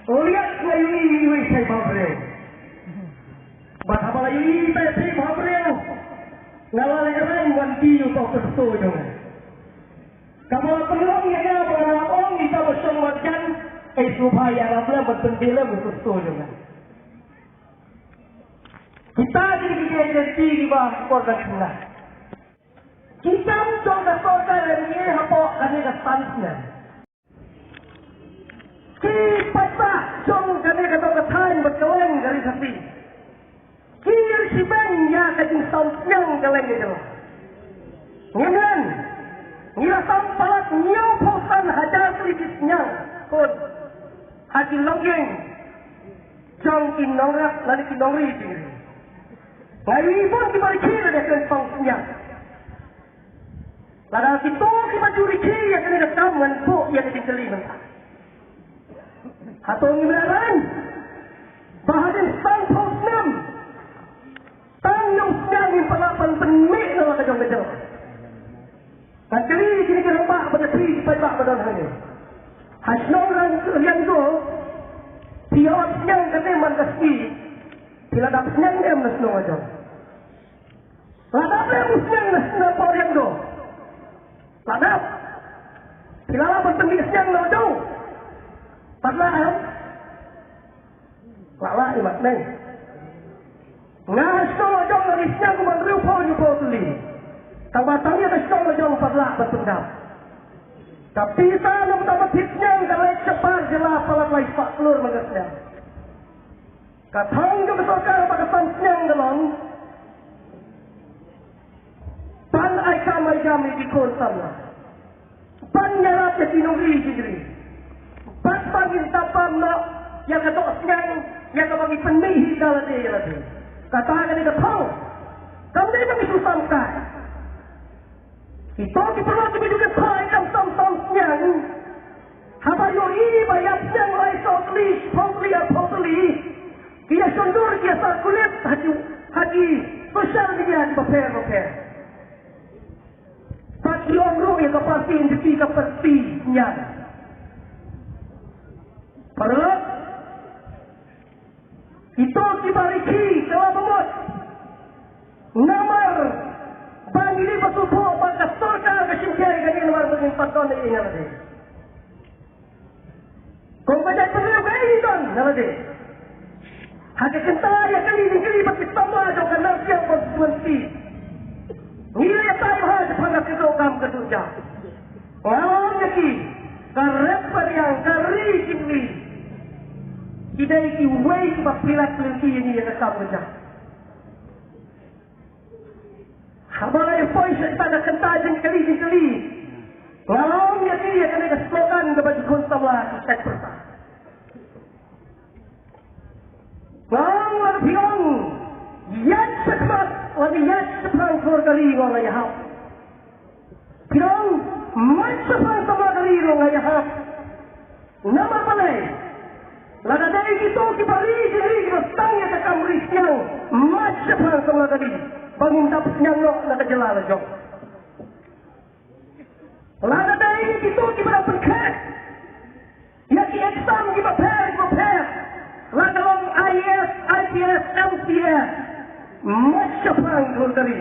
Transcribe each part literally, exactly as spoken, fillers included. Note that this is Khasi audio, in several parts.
Liat nga ïohi iwei i phi bhabriew. Bad haba la ïohi i phi bhabriew, nga la lehrain ban die ïa uto u kyrteng jong nga. Kaba la pynlong ïa nga ba nga la ong ïa uta uba shong marjan, ei sngewbha ïarap lem ban pynbeit lem ïa u kyrteng jong nga. Kita ki dei ki agency kiba kordor kynnoh. Ki kam jong ka sorkar lem ngi hapoh kane ka san snem. Ki paidbah jong kane ka dong ka thaiñ bad ka leng ka ri Khasi, ki ïa shibeiñ ïa ka jingsamsniang ka leng ka jylla. Ngim len, ngi la sam palat hynñiewphew san hajar tylli ki sniang khun ha ki longïing jong ki nongrep lane ki nongri jingri. Nga ïohi bun kiba rkhie lada kren pang sniang. Lada kito kiba ju rkhie ïa kane ka kam ngan buh ïa ka jingkylli mynta. Hato ngim lehrain ba hadien sanphew snem tang ïa u sniang ngim pat lah ban pynmih na la ka jong ka jylla? Ngan kylli ïa kine ki rangbah bad ïa phi ki paidbah ba don hangne. Ha shnong Riangdo phi ïa ot sniang kane man ka sngi, phi la dap sniang em na shnong la jong? La dap lem u sniang na shnong Riangdo? La dap. Phi la lah ban pynmih sniang na la jong? Pat lah em? Lah lah i mat neng. Nga ha shnong la jong nga ri sniang kumba hynriewphew hynñiewphew tylli. Tangba tang ïa ka shnong la jong pat lah ban pyndap. Ka pisa na ka bynta ba thied sniang ka leit shabar jylla palat lai spah klur man ka sniang. Ka thong jong ka sorkar ba ka san sniang ka long ban ai kam ai jam ïa ki khun samla, ban ïarap ïa ki nongri jingri, bad ban ngin tap ban noh ïa ka doh sniang ïa kaba ngi pynmih hi da lade ïa lade. Kata ka dei ka thong. Kam dei ba ngi shu sam kai. Kito ki paralok kiba ju kynthoh ïa ka kam sam sam sniang, haba ïohi ba ïap sniang lai saw tylli, shiphew tylli, arphew tylli, ki ïa shondur ki ïa circulate ha ki, ha ki social media kiba pher ba pher. Bad ki ong ruh ïa ka party N P P ka party sniang. Paralok, kito kiba rkhie ka la bamut. Namar ba ngi dei ban sngewthuh ba ka sorkar ka shim khia kane namar ba ngim pat don ei ei na lade. Kum ka jaitbynriew kaei ngi don na lade? Ha ka kynta ïa kane ngi kylli bad ki samla jong ka Narsiang constituency. Ngi la ïatai bha shaphang ka kyrdoh kam kyrdoh jam. Nga ong ïa ki, ka rep ka riang, ka ri ki ri, ki dei kiwei kiba pynlait lynti ïa ngi ïa ka kam ka jam. Haba la ïa poi sha kata ka kynta jingkylli jingkylli, nga la ong ïa ki ïa kane ka slogan kaba ki khun samla ki shait pyrta. Nga ong lada phi ong ïaid shakhmat lane ïaid shaphrang khor ka ri, nga ong nga ïahap. Phi ong mait shaphrang samla ka ri, nga ong nga ïahap. Namar balei? Lada dei kito kiba ri jingri kiba tang ïa ka kam ri sniang, mait shaphrang samla ka ri ba ngin dap sniang noh na ka jylla la jong. Lada dei kito kiba dang pynkhet ïa ki exam kiba pher kiba pher, la ka long I A S, I P S, M P S, mait shaphrang khor ka ri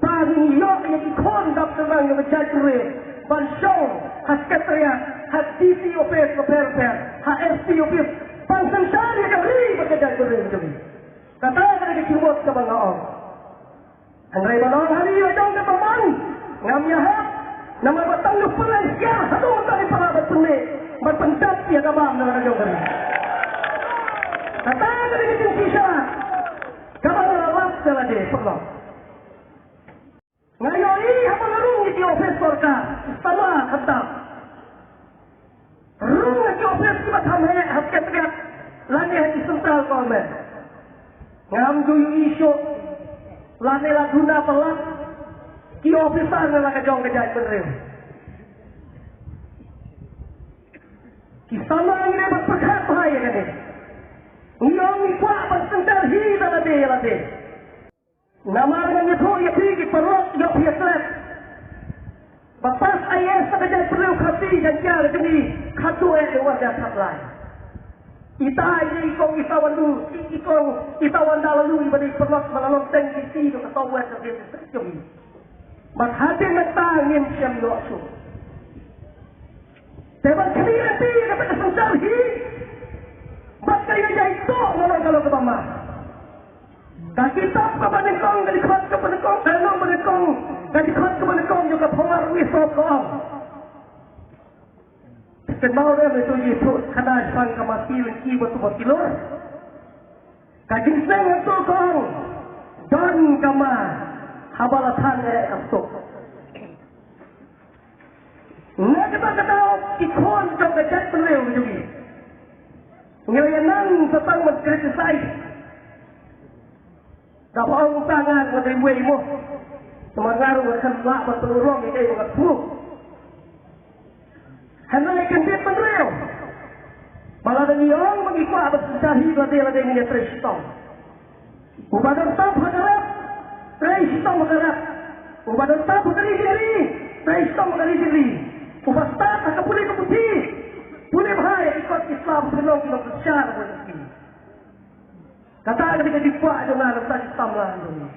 ba ngin ïoh ïa ki khun dap syrang ïa ka jaitbynriew ban shong ha secretariat, ha D C office ba pher ba pher, ha S P office, ban synshar ïa ka ri bad ka jaitbynriew jong ngi. Kata ka dei ka jingmut kaba nga ong. Hynrei ban ong ha ri la jong kata ban ngam ïahap, namar ba tang da pynlong sha haduh mynta ngim pat lah ban pynmih ban pyndap ïa ka bam na la ka jong ka ri. Kata ka dei ka jingshisha kaba nga la lap da lade, paralok. Nga ïohi haba nga rung ïa ki office sorkar, samla khamtam. Rung ïa ki office kiba kham heh ha Secretariat lane ha ki central government. Ngam ju ïohi shuh lane la duna palat ki officer na la ka jong ka jaitbynriew. Ki samla ngi dei ban pyrkhat bha ïa kane. Ngi ong ngi kwah ban synshar hi da lade ïa lade. Namar ngan ïathuh ïa phi ki paralok, ïoh phi ïa slem. Ba pass I A S na ka jaitbynriew Khasi jaiñtia ka jong ngi khatduh eh, dei war hajar khatlai. Ita i kong ita wan lu, i kong ita wan da la lu i ba dei pynlong ba la long teng i ti ka tong wan ka dei ka jong i. Bad hadien nangta ngim shym ïoh shuh. Te bad kane lynti kata ka synshar hi bad ka ïa ïa ito nga long ka long kaba ma. Ka kitab kaba nyngkong ka dkhot kaba nyngkong ka long ba nyngkong ka dkhot kaba nyngkong jong ka Pharao Isop ka ong. Kynmaw re me tu ji tu khana sang ka mati lengki ba tu ba kilor. Ka jingsneng tu kong don ka ma haba la than eh ka suk. Nga kata kata ki khon jong ka jait pynleu jong ngi. Ngi ïa nang sa tang ban criticize. Da ba ong ta nga nga dei wei mo. Namar nga ruh nga khlem lah ban pynurlong ïa kaei ba nga thmu. Hynrei kan bit pynriew. Ba lada ngi ong ba ngi kwah ban synshar hi ba dei lada ngi ïa trei shitom. Uba don tap ha ka rep, trei shitom ha ka rep. Uba don tap ha ka ri jingri, trei shitom ha ka ri jingri. Uba stad ha ka pule ka puthi, pule bha ïa ki kot Islam, pynlong ki nongkyrshan ha ka ri. Kata ka dei ka jingkwah jong nga na ka bynta ki samla jong ngi.